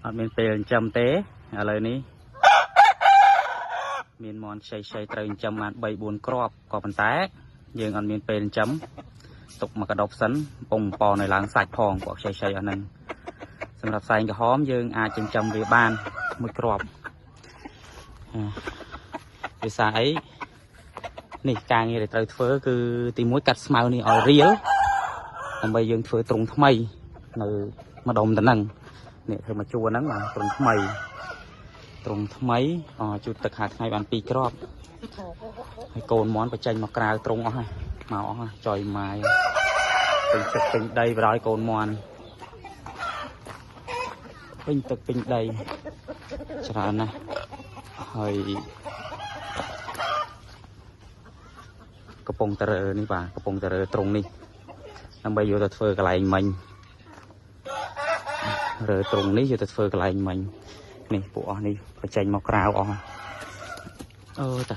អត់មានពេលចិញ្ចឹមទេឥឡូវនេះមានមន់ខ្ចីខ្ចីត្រូវចិញ្ចឹមបាន3 4គ្រាប់ក៏ប៉ុន្តែយើងអត់មានពេលចិញ្ចឹមទុកមកកដប់សិនពងប៉នៅឡើងសាច់ផងពួកខ្ចីខ្ចីអស់ហ្នឹងសម្រាប់ផ្សែងក្រហមយើងអាចចិញ្ចឹមវាបានមួយគ្រាប់ភាសាអីនេះការងារដែលត្រូវធ្វើគឺទី1កាត់ស្មៅនេះឲ្យរៀលដើម្បីយើងធ្វើទ្រុងថ្មីនៅម្ដុំទៅហ្នឹងនេះធ្វើមកជួរហ្នឹងបាទទ្រុងថ្មីទ្រុងថ្មីជូតទឹកហាថ្ងៃបាន2គ្រាប់ហើយកូនមន់បញ្ចេញមកក្រៅទ្រុងអស់ហើយមកអស់ហើយចុយម៉ាយពេញទឹកពេញដីបរហើយកូនមន់ពេញទឹកពេញដីច្រើនណាស់ហើយកំពុងតរើនេះបាទកំពុងតរើទ្រុងនេះដើម្បីយកទៅធ្វើកន្លែងមិញរើទ្រុងនេះយកទៅធ្វើកន្លែងមិញនេះពួកអស់នេះបញ្ចេញមកក្រៅអស់អឺតា